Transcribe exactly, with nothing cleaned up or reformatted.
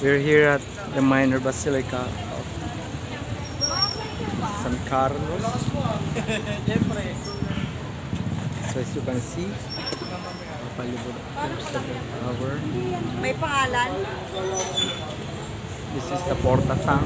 We're here at the Minor Basilica of San Carlos. So as you can see, palibot ang tower. May pangalan? This is the Porta Sang.